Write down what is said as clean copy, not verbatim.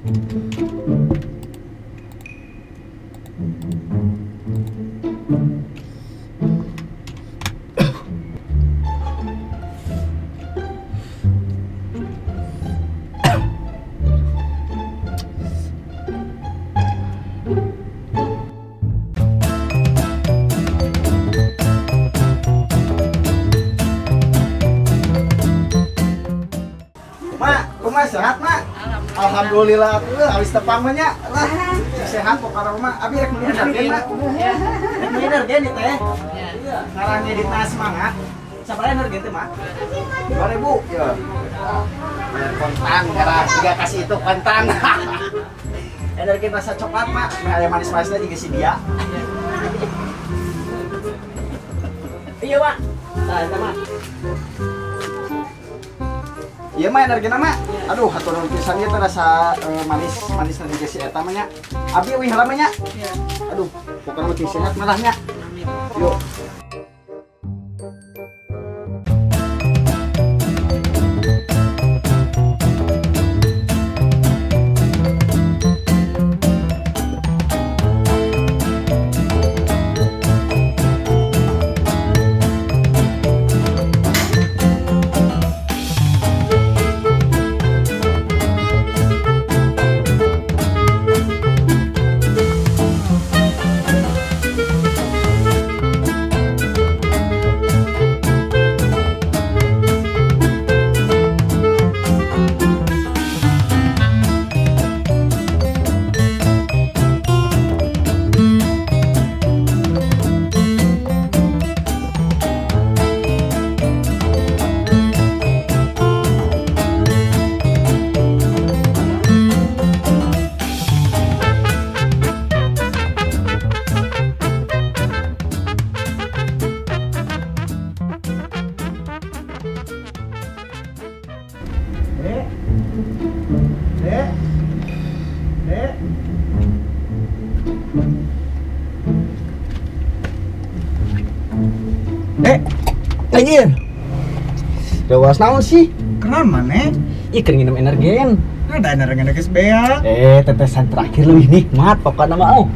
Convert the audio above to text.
Mak, sehat mak? Alhamdulillah, habis tepang mah nya lah. Sehat pokoknya mah. Abi rek meuli energen mak. Rek meuli energen ieu teh. Ngarang ngeditna semangat. Sabaraha energen teh mak? 2000. Ya. Kontan karena tiga kasih itu kontan. Energen rasa coklat mak, meh aya manis-manisna juga si dia. Iya mak. Tah eta mak. Iya mah energi nama. Aduh, hatur nuhun pisan ieu teh rasa manis-manis nanti si eta mah nya. Abi euy heula mah nya. Aduh, pokona mah sehat malah nya. Yuk. Dek, dek, dek, dek, anjir, dewas naon sih? Kenapa mana? Ih, keur nginum energen. Ada energen geus bea. Tetesan terakhir lebih nikmat pokoknya mah. Oh.